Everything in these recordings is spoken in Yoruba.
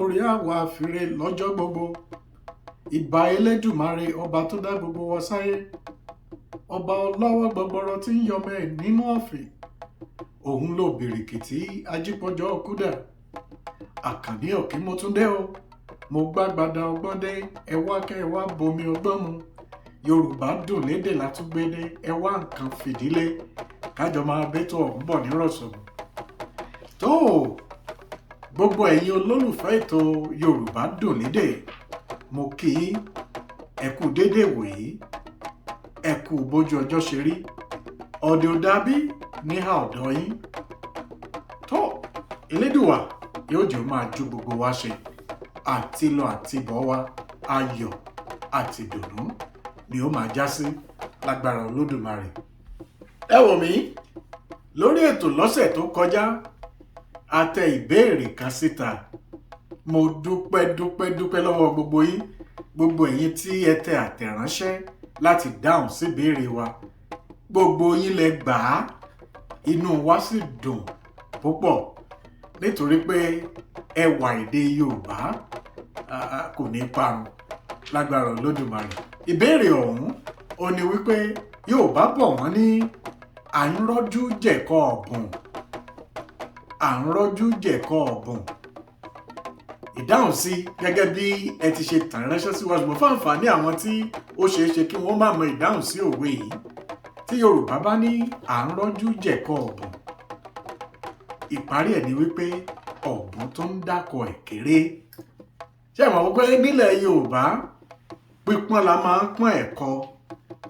Orí àwa àfiré lọ́jọ́ gbogbo. Ìbà Elédùmarè, ọba tó dá gbogbo wa sáyé, ọba ọlọ́wọ́ gbọgbọrọ tí ń yọmọ ẹ̀ nínú ọ̀fìn. Òun ló bìrìkìtì ajípọ̀jọ́ kúdà. Àkànní ọ̀kí mo tún dé o. Mo gbàgbàdà ọgbọ́n dé, ẹ wá kẹ́ ẹ wá bomi ọgbọ́n mu. Yorùbá dùn lédè látúgbédé, ẹ wá nǹkan fìdílé kájọ máa bẹ́tọ̀ ọ̀hún bọ̀ nírọ̀sọ̀mù. Tó o, gbogbo ẹ̀yin olólùfẹ́ ètò Yorùbá dùn lédè, mo kí yín, ẹ kú déédéé wòyí, ẹ kú bójú ọjọ́ ṣe rí, ọ̀dẹ̀ ò dàbí níhà ọ̀dọ̀ yín. Tó Elédùwà yóò jẹ́ ó máa ju gbogbo wa ṣe, àti lọ àti bọ̀ wa, ayọ̀ àti ìdùnnú ni ó máa já sí lágbára Olódùmarè. Ẹ wò mí lórí ètò lọ́sẹ̀ tó kọjá, a tẹ ìbéèrè kan síta. Mo dúpẹ́ dúpẹ́ dúpẹ́ lọ́wọ́ gbogbo yín, gbogbo ẹ̀yin tí ẹ tẹ àtẹ̀ránṣẹ́ láti dáhùn sí ìbéèrè wa. Gbogbo yín lẹ gbà á, inú wa sì dùn púpọ̀ nítorí pé ẹwà èdè Yorùbá kò ní parun lágbára Olódùmarè. Ìbéèrè ọ̀hún ó ní wípé Yorùbá bọ̀ wọ́n ní à ń rọ́jú jẹ̀kọ ọ̀bùn, à ń rọ́jú jẹ̀kọ ọ̀bùn. Ìdáhùn sí gẹ́gẹ́ bí ẹ ti ṣe tàn ránṣẹ́ sí wa, ṣùgbọ́n fún àǹfààní àwọn tí ó ṣeé ṣe kí wọ́n má mọ ìdáhùn sí òwe yìí, tí Yorùbá bá ní à ń rọ́jú jẹ̀kọ ọ̀bùn, ìparí ẹ̀ ni wípé ọ̀bùn tó ń dákọ̀ ẹ̀ kéré. Ṣé ẹ mọ̀ wípé nílẹ̀ Yorùbá pípọ́n la máa ń pọ́n ẹ̀kọ,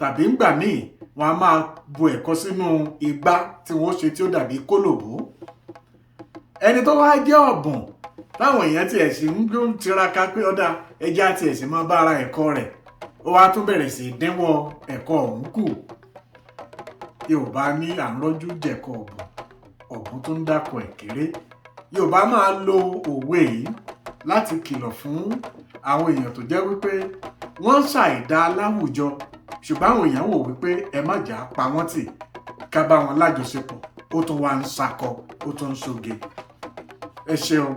tàbí ńgbà míì wọ́n á máa bu ẹ̀kọ sínú igbá tí wọ́n ṣe tí ó dàbí kólòbó. Ẹni tó wá jẹ́ ọ̀bùn táwọn èèyàn tiẹ̀ sì ń tiraka pé ọ̀dà ẹja tiẹ̀ sì máa bá ara ẹ̀kọ rẹ̀, ó wá tún bẹ̀rẹ̀ sí í dínwọ́ ẹ̀kọ ọ̀hún kù. Yorùbá ní à ń rọ́jú jẹ̀kọ ọ̀bùn, ọ̀bùn tó ń dákọ̀ ẹ̀ kéré. Yorùbá máa lo òwe yìí láti kìlọ̀ fún àwọn èèyàn tó jẹ́ wípé wọ́n ń ṣàìdá láwùjọ, ṣùgbọ́n àwọn èèyàn wò wípé ẹ má jà á pa wọ́n tì, ká bá wọn lájọṣepọ̀, ó tún wá ń ṣakọ, ó tún ń ṣoge. Ẹ ṣeun,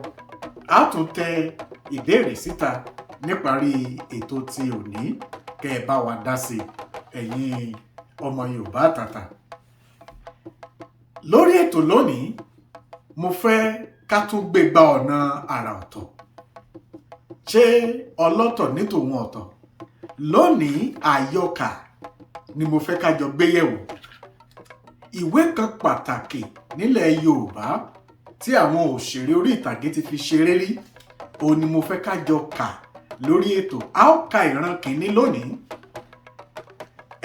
a tún tẹ ìbéèrè síta níparí ètò ti òní kẹ́ ẹ bá wa dá sí ẹ̀yin ọmọ Yorùbá àtàtà. Lórí ètò lónìí, mo fẹ́ ká tún gbé gba ọ̀nà àrà ọ̀tọ̀. Ṣé ọlọ́tọ̀ ní tòun ọ̀tọ̀? Lónìí, àyọkà ni mo fẹ́ ká jọ gbé yẹ̀wò. Ìwé kan pàtàkì nílẹ̀ Yorùbá tí àwọn òṣèré orí ìtàgé ti fi ṣeré rí, òun ni mo fẹ́ ká jọ kà lórí ètò. A ó ka ìran kìíní lónìí.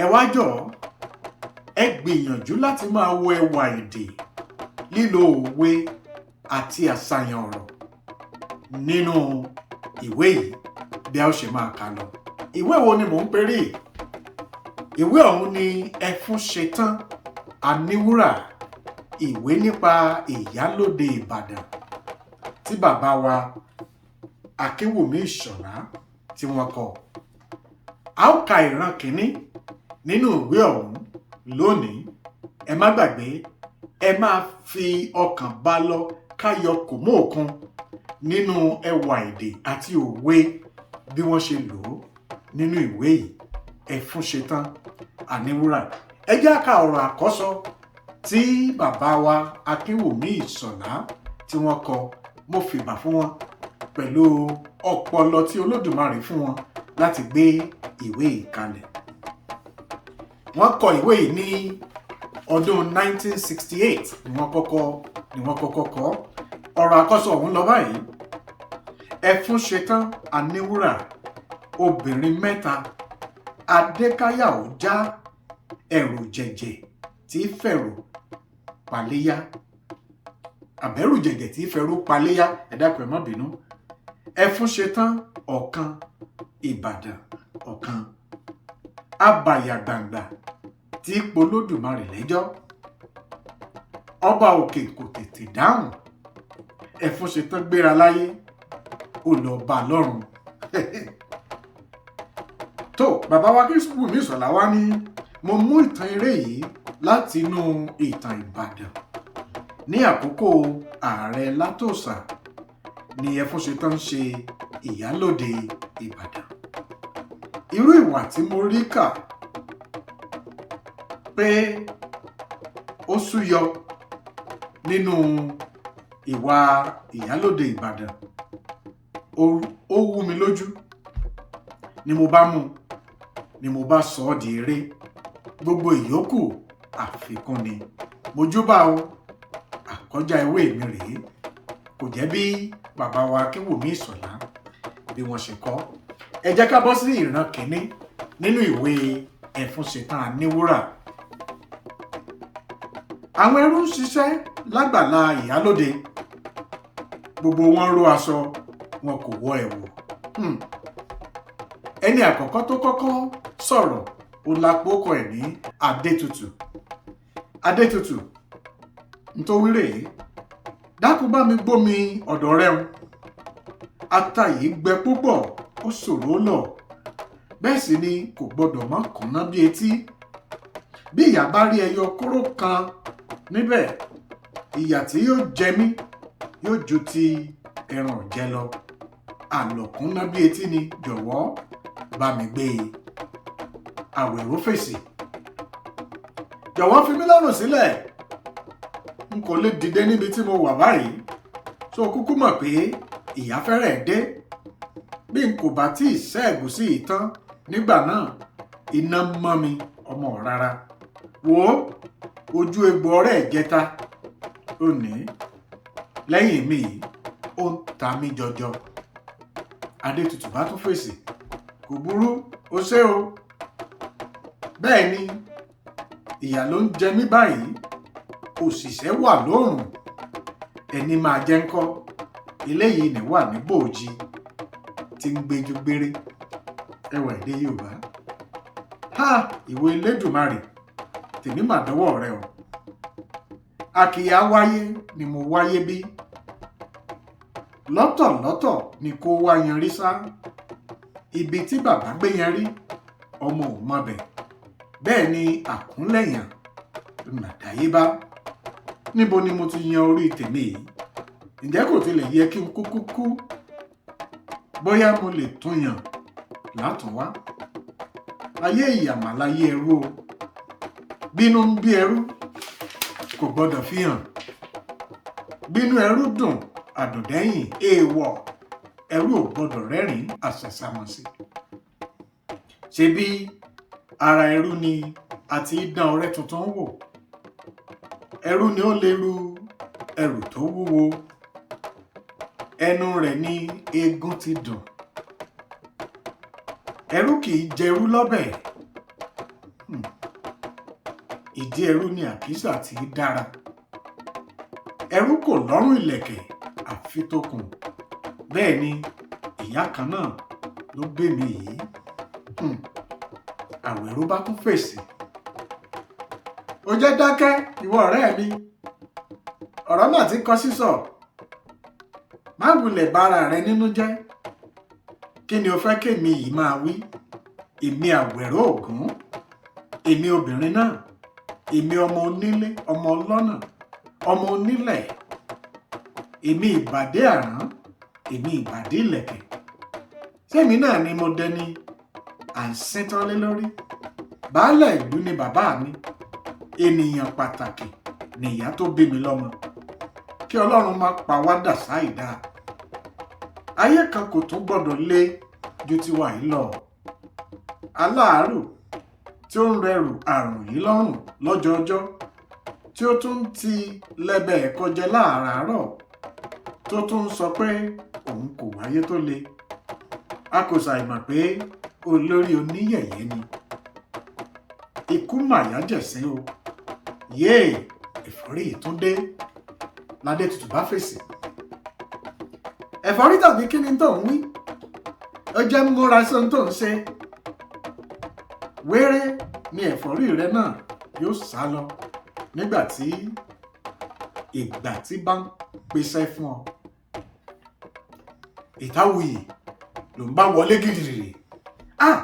Ẹ wá jọ̀ọ́, ẹ gbìyànjú láti máa wo ẹwà èdè, lílo òwe àti àṣàyàn ọ̀rọ̀ nínú ìwé yìí bí a ó ṣe máa kà lọ. Ìwé wo ni mò ń perí? Ìwé ọ̀hún ni Ẹfúnṣetán Aníwúrà, ìwé nípa Ìyálóde Ìbàdàn tí bàbá wa Akínwùmí Ìṣọ̀lá tí wọ́n kọ. A ó ka ìran kìíní nínú ìwé ọ̀hún lónìí. Ẹ má gbàgbé, ẹ máa fi ọkàn bá lọ káyọ kò mú òkun nínú ẹwà èdè àti òwe bí wọ́n ṣe lò ó nínú ìwé yìí, Ẹfúnṣetán Aníwúrà. Ẹ jẹ́ á ka ọ̀rọ̀ àkọ́sọ tí bàbá wa Akínwùmí Ìṣọ̀lá tí wọ́n kọ. Mo fìbà fún wọn pẹ̀lú ọpọlọ tí Olódùmarè fún wọn láti gbé ìwé yìí kalẹ̀. Wọ́n kọ ìwé yìí ní ọdún 1968 ni wọ́n kọ́kọ́ kọ. Ọ̀rọ̀ àkọ́sọ ọ̀hún lọ báyìí: Ẹfúnṣetán Aníwúrà, obìnrin mẹ́ta, Adékáyàwó já ẹ̀rù jẹ̀jẹ̀ tí fẹ̀rù paléyá, àbẹ̀rù jẹ̀jẹ̀ tí fẹ̀rù paléyá. Ẹ dákun, ẹ má bínú. Ẹfúnṣetán ọ̀kan, Ìbàdàn ọ̀kan, abàyàgbàǹgbà tí polódùmarè lẹ́jọ́, ọba òkè kò tètè dáhùn, Ẹfúnṣetán gbéra láyé, ó lọ bá a lọ́run. Tó bàbá wa Akínwùmí Ìṣọ̀lá wá ní, mo mú ìtàn eré yìí láti inú ìtàn Ìbàdàn ní àkókò ààrẹ Látòsà. Ni Ẹfúnṣetán ń ṣe ìyálòde Ìbàdàn. Irú ìwà tí mo rí kà pé ó súyọ nínú ìwà ìyálòde Ìbàdàn, ó wú mi lójú ni mo bá mú, ni mo bá sọ ọ́ di eré. Gbogbo ìyókù àfikún ni. Mojúbà o, àkọjá ewé mi rèé. Kò jẹ́ bí bàbá wa Akínwùmí Ìṣọ̀lá bí wọ́n ṣe kọ́. Ẹ jẹ́ ká bọ́ sí ìran kìíní nínú ìwé Ẹfúnṣetán Aníwúrà. Àwọn ẹrú ń ṣiṣẹ́ lágbàlá ìyálóde. Gbogbo wọn ró aṣọ, wọn kò wọ ẹ̀wù. Ẹni àkọ́kọ́ tó kọ́kọ́ sọ̀rọ̀ ó lápò kọ ẹ̀ ní Adétutù. Adétutù nítorí rèé, dákun bá mi gbómi ọ̀dọ̀ rẹ o. Ata yìí gbẹ púpọ̀, ó ṣòro lọ. Bẹ́ẹ̀ sì ni kò gbọdọ̀ má kúnná bí etí. Bí ìyá bá rí ẹyọ kóró kan níbẹ̀, ìyà tí yóò jẹ mí yóò ju ti ẹran ọ̀jẹ̀ lọ. Àlọ̀kúnná bí etí ni, jọ̀wọ́ bá mi gbé e. Àwẹ̀ró fèsì. Jọ̀wọ́ fi mí lọ́rùn sílẹ̀. N kò lè dìde níbi tí mo wà báyìí. Tó kúkú mọ̀ pé ìyá fẹ́rẹ̀ dé. Bí n kò bá tí ì ṣẹ́ ẹ̀gúsí yìí tán nígbà náà, iná mọ́ mi ọmọ rárá. Wò ó, ojú egbò ọ̀rẹ́ ìjẹta lónìí. Lẹ́yìn mi yìí, ó ń ta mí jọjọ. Adétutù bá tún fèsì. Kò burú, o ṣé o. Bẹ́ẹ̀ ni, ìyà ló ń jẹ mí báyìí. Òṣìṣẹ́ wà lóòrùn. Ẹni máa jẹ ńkọ́. Eléyìí ni wà ní bòòji tí ń gbéjú gbére. Ẹwà èdè Yorùbá. Ha! Ìwé Elédùmarè, tèmi mà dọ́wọ́ rẹ o. Àkìyà wáyé ni mo wáyé bí. Lọ́tọ̀lọ́tọ̀ ni kó wá yanrí sá. Ibi tí bàbá gbé yanrí, ọmọ ò mọbẹ̀. Bẹ́ẹ̀ ni àkúnlẹ̀yàn nàdáyébá. Níbo ni mo ti yan orí tèmi yìí? Ǹjẹ́ kò tilẹ̀ yẹ kí n kúkú kú? Bóyá mo lè tún yàn látùnwá. Ayé ìyà mà láyé ẹrú o. Bínú ń bí ẹrú, kò gbọdọ̀ fi hàn. Bínú ẹrú dùn àdùndẹ́yìn èèwọ̀. Ẹrú ò gbọdọ̀ rẹ́rìn-ín àṣàṣàmọ̀sí. Ṣebí ara ẹrú ni a ti dán ọrẹ́ tuntun wò. Ẹrú ni ó lè ru ẹrù tó wúwo. Ẹnu rẹ̀ ni eegun ti dùn. Ẹrú kì í jẹrú lọ́bẹ̀. Ìdí ẹrú ni àkísà tí í dára. Ẹrú kò lọ́rùn ìlẹ̀kẹ̀ àfi tókun. Bẹ́ẹ̀ ni ìyá kan náà ló gbé mi yìí. Àwẹ̀ró bá tún fèsì. Ó jẹ́ dákẹ́, ìwọ ọ̀rẹ́ mi. Ọ̀rọ̀ náà ti kọ sísọ. Má wulẹ̀ bára rẹ nínú jẹ́. Kí ni o fẹ́ kémi yìí máa wí? Èmi Àwẹ̀ró Ògún. Èmi obìnrin náà. Èmi ọmọ onílé, ọmọ ọlọ́nà, ọmọ onílẹ̀. Èmi ìbàdí àrán, èmi ìbàdí ìlẹ̀kẹ̀. Sẹ́mi náà ni mo dẹni à ń síntọ́ lé lórí. Baálẹ̀ ìlú ni bàbá mi. Ènìyàn pàtàkì ni ìyá tó bí mi lọ́mọ. Kí Ọlọ́run má pa wá dà sáìdá. Ayé kan kò tún gbọdọ̀ lé ju tiwa yìí lọ. Aláàárù tí ó ń rẹrù àrùn yìí lọ́rùn lọ́jọọjọ́, tí ó tún ń ti lẹ́bẹ̀ ẹ̀kọ jẹ láàárọ̀, tó tún ń sọ pé òun kò wáyé tó le. A kò ṣàìmọ̀ pé olórí oníyẹ̀yẹ́ ni. Ikú màyá jẹ̀sín o. Yéè, ẹ̀fọ́rí yìí tún dé. Ládétutù bá fèsì. Ẹ̀fọ́rí tàbí kí ni tó ń wí? Ó jẹ́ múra sí ohun tó ń ṣe. Wéré ni ẹ̀fọ́rí rẹ náà yóò sá lọ nígbà tí ìgbà tí bá ń pèsè fún ọ. Ìtawuyì ló ń bá wọlé gidigidi. Ah!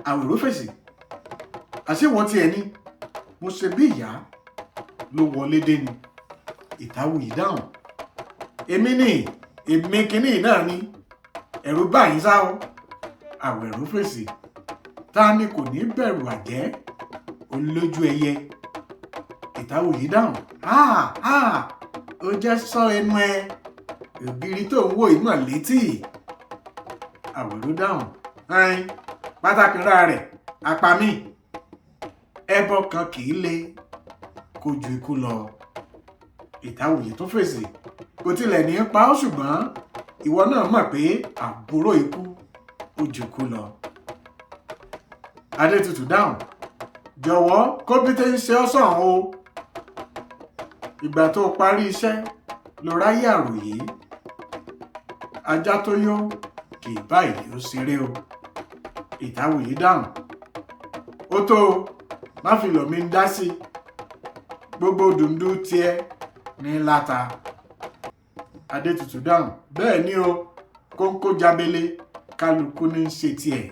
Àwẹ̀ró fèsì. Àṣé wọ́n ti ẹ̀ ní? Mo ṣe bí ìyá ló wọlé dé ni. Ìtawuyì dáhùn. Èmi ni. Èmi kínní náà ni ẹ̀rù báyìí sá o. Àwẹ̀rù fèsì, ta ni kò ní bẹ̀rù àjẹ́ olójú ẹyẹ? Ìtawuyì dáhùn, ó jẹ́ sọ ẹnu ẹ, ògiri tó ń wò ìmọ̀ létí. Àwẹ̀rù dáhùn, ẹn pátákì ńlá rẹ̀ apá mi, ẹbọ kan kì í le kó ju ikú lọ. Ìtawuyì tó fèsì, kò tilẹ̀ ní pa ọ́, ṣùgbọ́n ìwọ náà mọ̀ pé àbúrò ikú ó ju ikú lọ. Adétutù dáhùn, jọ̀wọ́ kóbíté ń ṣe ọ́ sàn o, ìgbà tó parí iṣẹ́ ló ráyè àròyé, ajá tó yó kì í báyìí ó ṣeré o. Ìtawuyì dáhùn, ó tó o, má fi lọ̀ mí ń dá sí, gbogbo dùndú tiẹ̀ ní láta. Adétutù dáhùn, bẹ́ẹ̀ ni o, kóńkó jábélé kálukú ní í ṣe tiẹ̀,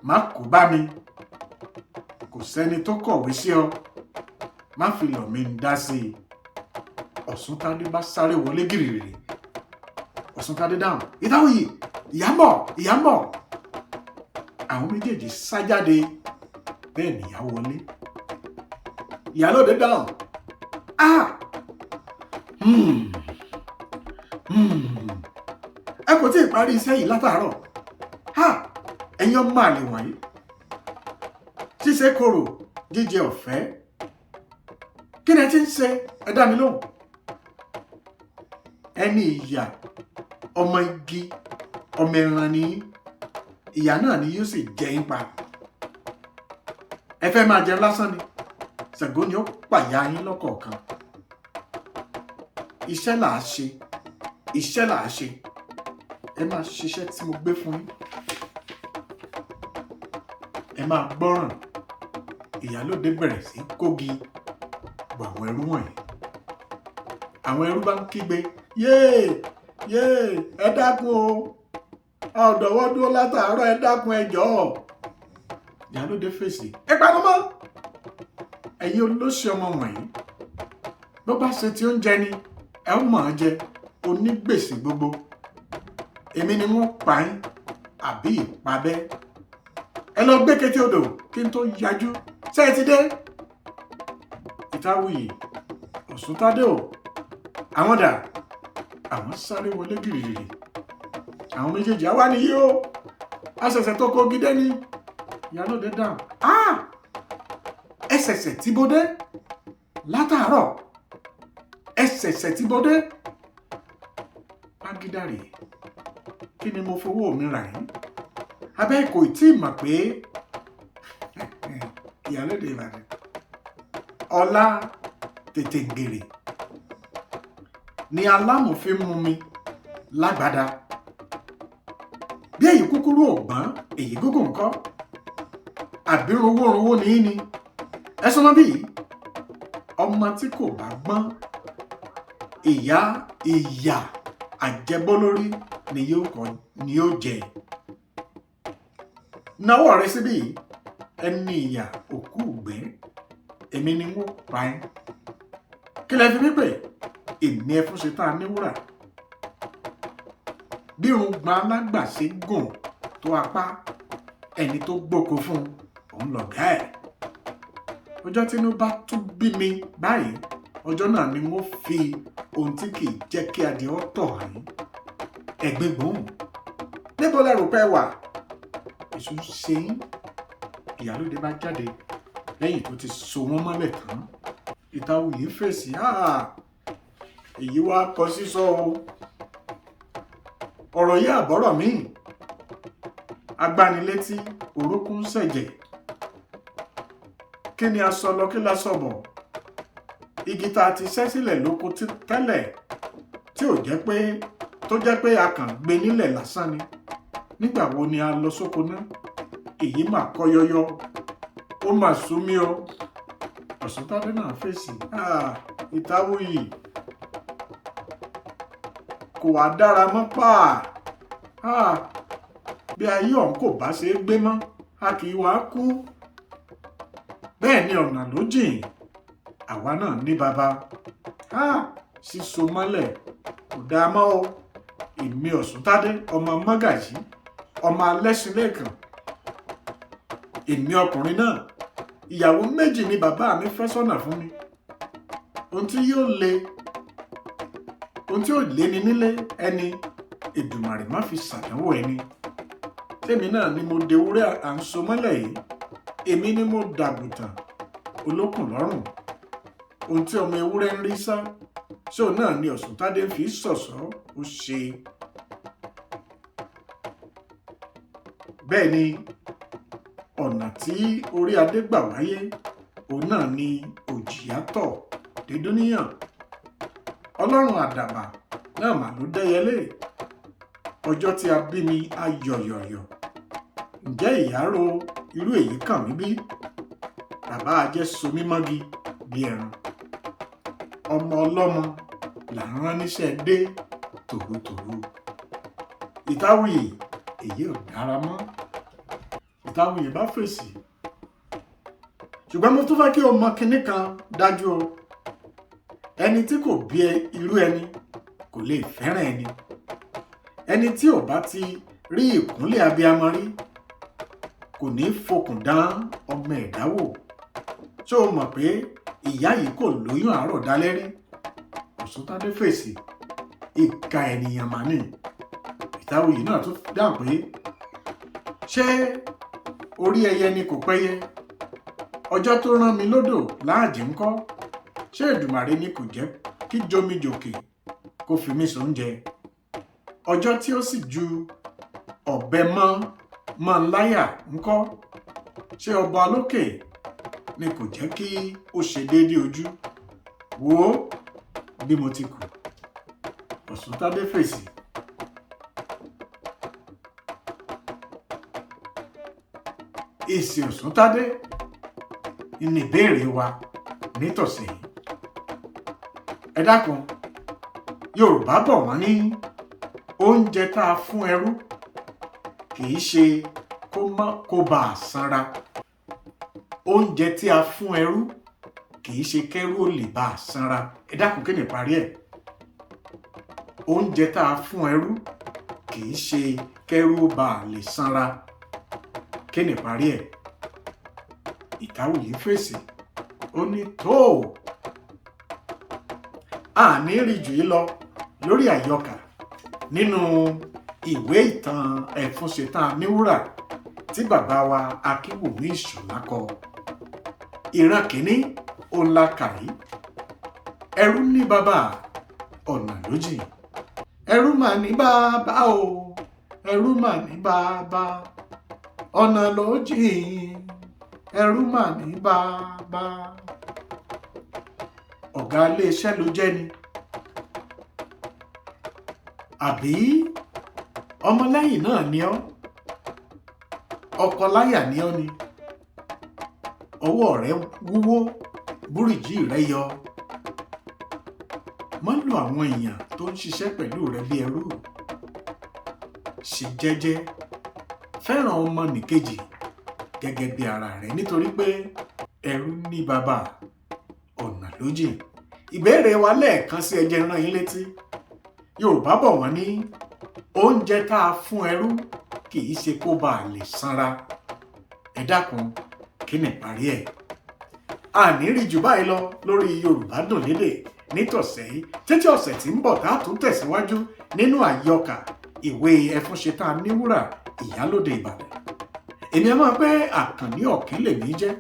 má kó bá mi, kò sẹ́ni tó kọ̀wé sí ọ, má fi lọ̀ mí ń dá sí i. Ọ̀ṣuntádé bá sáré wọlé gìrìrì. Ọ̀ṣuntádé dáhùn, Ìtawuyì, ìyá ń bọ̀, ìyá ń bọ̀. Àwọn méjèèjì sá jáde, bẹ́ẹ̀ nìyá wọlé. Ìyálóde dáhùn, ẹ kò tí ì parí iṣẹ́ yìí látàárọ̀, ẹ̀yin ọmọ àlè wọ̀nyí, ṣíṣe korò jíjẹ ọ̀fẹ́, kí ni ẹ ti ń ṣe? Ẹ dá mi lóhùn. Ẹni ìyà, ọmọ igi, ọmọ ẹran ni ìyà náà ni yóò sì jẹ yín pa. Ẹ fẹ́ máa jẹun lásán ni, Ṣàngó ni ó pàyà yín lọ́kọ̀ọ̀kan. Iṣẹ́ là á ṣe, iṣẹ́ là á ṣe, ẹ máa ṣiṣẹ́ tí mo gbé fún yín, ẹ máa gbọ́ràn. Ìyálóde bẹ̀rẹ̀ sí kógi bọ̀ àwọn ẹrú wọ̀nyí. Àwọn ẹrú bá ń kígbe, yéè yéè, ẹ dákun o, a ò dọ̀wọ́ dúró látàárọ̀, ẹ dákun, ẹ jọ̀ọ́. Ìyálóde fèsì, ẹ panu mọ́, ẹ̀yin olóṣì ọmọ wọ̀nyí, bó bá ṣe tí ó ń jẹ ni ẹ ó mọ̀ ọ́n jẹ, onígbèsè gbogbo, èmi ni wọ́n pa yín àbí ìpabẹ́. Ẹ lọ gbé kété odò kí n tó yájú. Ṣé ẹ ti dé? Ìtawuyì, Ọ̀ṣuntádé o, àwọn dà? Àwọn sáré wọlé gìrìrì. Àwọn méjèèjì, àwa nìyí o, a ṣẹ̀ṣẹ̀ tó kó gidé ni. Ìyálóde dáhùn, ẹ ṣẹ̀ṣẹ̀ tí bodé látàárọ̀, ẹ ṣẹ̀ṣẹ̀ tí bodé. Pàgídàrè, kí ni mo fowó mi rà yín? Abẹ́ kò tí ì mọ̀ pé Ìyálóde Ìbàdàn ọlá tètè gèrè ni alámùfín mú mi lágbádá. Bí èyí kúkúrú ògbọ́n, èyí gúngùn ńkọ́? Àbí runwórunwó ní í ni? Ẹ sọmọ bí ọmọ tí kò bá gbọ́n, ìyá ìyà àjẹbólórí ni yóò jẹ. Nawọ́ rẹ síbí, ẹni ìyà òkú ìgbẹ́, èmi ni wọ́n pa ẹ́. Kí lẹ fi mí pè? Èmi ẹ fún ṣe tá a níwúrà. Bí irùngbọ̀n alágbàṣe gùn tó apá, ẹni tó gbóko fún òun lọ̀gá ẹ̀. Ọjọ́ tínú bá tún bí mi báyìí, ọjọ́ náà ni wọ́n fi ohun tí kì í jẹ́ kí adìẹ ó tọ̀ hàn yín. Ẹ̀gbin gbòhùn. Níbo lẹ rò pé wà? Èṣù ń ṣe yín. Ìyálóde bá jáde lẹ́yìn tó ti so wọ́n mọ́lẹ̀ tán. Ìtawuyì fèsì, èyí wá kọ sísọ o. Ọ̀rọ̀ yìí àbọ̀rọ̀ míì. Agbanilétí orókún ṣẹ̀jẹ̀. Kí ni a sọ lọ, kí la sọ bọ̀? Igi tá a ti ṣẹ́ sílẹ̀ lóko tẹ́lẹ̀ tí ò jẹ́ pé tó jẹ́ pé a kàn gbé nílẹ̀ lásán ni. Nígbà wo ni a lọ sóko náà? Èyí mà kọ́ yọyọ, ó mà sú mi o. Ọ̀ṣuntádé náà fèsì, Ìtawuyì kò wá dára mọ́ pa. Bí ayé ọ̀hún kò bá ṣe é gbé mọ́, a kì í wá kú. Bẹ́ẹ̀ ni ọ̀nà ló jìn, àwa náà ní baba. Síso mọ́lẹ̀ kò dáa mọ́ o. Èmi Ọ̀ṣuntádé ọmọ Mọ́gàjí, ọmọ Alẹ́ṣinlẹ́ẹ̀kàn, èmi ọkùnrin náà, ìyàwó méjì ni bàbá mi fẹ́ sọ́nà fún mi. Ohun tí yóò le, ohun tí yóò lé ni nílé ẹni, Èdùmàrè má fi ṣàdánwò ẹni. Tèmi náà ni mo dewúrẹ́ à ń so mọ́lẹ̀ yìí, èmi ni mo dàgùntàn olókùn lọ́rùn. Ohun tí ọmọ ewúrẹ́ ń rí sá, ṣé òun náà ni Ọ̀ṣuntádé fi ṣọ̀ṣọ́ ó ṣe. Bẹ́ẹ̀ ni ọ̀nà tí orí adé gbà wáyé, òun náà ni òjìyá tọ̀ dédúníyàn. Ọlọ́run àdàbà náà mà ló dẹ́yẹlé. Ọjọ́ tí a bí mi a yọ̀yọ̀yọ̀. Ǹjẹ́ ìyá ro irú èyí kàn mí bí? Bàbá ajẹ́ so mí mọ́gi bí ẹran. Ọmọ ọlọ́mọ là ń rán níṣẹ́ dé tòrutòru. Ìtawuyì, èyí ò dára mọ́. Ìtawuyì bá fèsì. Ṣùgbọ́n mo tún fẹ́ kí o mọ kinní kan dájú o. Ẹni tí kò bí irú ẹni kò lè fẹ́ràn ẹni. Ẹni tí ò bá ti rí ìkúnlẹ̀ abiyamọ rí kò ní fokùn dán ọmọ ẹ̀dá wò. Ṣé o mọ̀ pé ìyá yìí kò lóyún àárọ̀ dalẹ́ rí? Ọ̀ṣuntádé fèsì. Ìka ènìyàn mà ní. Ìtawuyì náà tún dáhùn pé ṣé orí ẹyẹ ni kò pẹ́yẹ? Ọjọ́ tó rán mi lódò láàjì ńkọ́? Ṣé Èdùmàrè ni kò jẹ́ kí jomijòkè kó fi mí sóúnjẹ? Ọjọ́ tí ó sì ju ọ̀bẹ mọ́ mọ́ láyà ńkọ́? Ṣé ọba lókè ni kò jẹ́ kí ó ṣe déédéé ojú? Wò ó bí mo ti kù. Ọ̀ṣuntádé fèsì. Èsì Ọ̀ṣuntádé ní ìbéèrè wa nítọ̀sẹ̀ yìí. Ẹ dákun, Yorùbá bọ̀ wọ́n ní oúnjẹ tá a fún ẹrú kì í ṣe kó bá a sanra. Oúnjẹ tí a fún ẹrú kì í ṣe kẹ́rú ó lè bá a sanra. Ẹ dákun, kí ni ìparí ẹ̀? Oúnjẹ tá a fún ẹrú kì í ṣe kẹ́rú ó bá a lè sanra. Kí ni ìparí ẹ̀? Ìtawuyì fèsì. Ó ní tó àní rí jù yí lọ lórí àyọkà nínú ìwé ìtàn Ẹfúnṣetán Aníwúrà tí bàbá wa Akínwùmí Ìṣọ̀lá kọ. Ìran kìíní òun la kà yìí. Ẹrú ní bàbá, ọ̀nà lójì. Ẹrú mà ní bàbá o, ẹrú mà ní bàbá, ọ̀nà lójì, ẹrú mà ní bàbá. Ọ̀gá iléeṣẹ́ ló jẹ́ ni, àbí ọmọlẹ́yìn náà ni ọ́, ọkọ láyà ni ọ́ ni, ọwọ́ rẹ wúwo, búrìjì rẹ yọ. Má lo àwọn èèyàn tó ń ṣiṣẹ́ pẹ̀lú rẹ bí ẹrú. Ṣe jẹ́jẹ́, fẹ́ràn ọmọnìkejì gẹ́gẹ́ bí ara rẹ, nítorí pé ẹrú ní bàbá, ọ̀nà lójì. Ìbéèrè wa lẹ́ẹ̀kan sí, ẹ jẹ́ rán yín létí. Yorùbá bọ̀ wọ́n ní oúnjẹ tá a fún ẹrú kì í ṣe kó bá a lè sanra. Ẹ dákun, kí ni ìparí ẹ̀? Àní rí jù báyìí lọ lórí Yorùbá Dùn Lédè nítọ̀sẹ̀ yìí. Títí ọ̀sẹ̀ tí ń bọ̀ tá a tún tẹ̀síwájú nínú àyọkà ìwé Ẹfúnṣetán Aníwúrà Ìyálóde Ìbàdàn. Èmi a máa pé Àkànní Ọ̀kín lèmi jẹ́.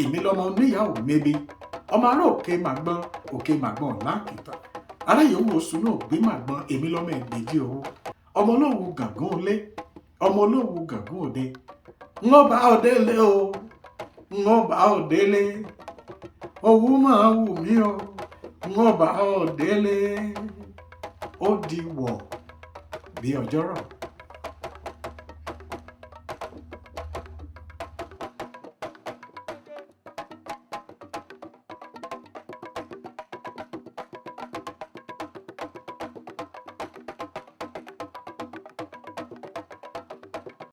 Èmi lọmọ oníyàwó mébi, ọmọ ará òkè màgbọ́n, òkè màgbọ́n láǹkìtàn. Ará yòówù oṣù náà gbé màgbọ́n, èmi lọmọ ẹgbẹ̀jì owó. Ọmọ olówù gàngún olé, ọmọ olówù gàngún òde. Ń ó bá ọ délé o, ń ó bá ọ délé. Owó máa wù mí o, ń ó bá ọ délé. Ó di wọ̀ bí ọjọ́rọ̀.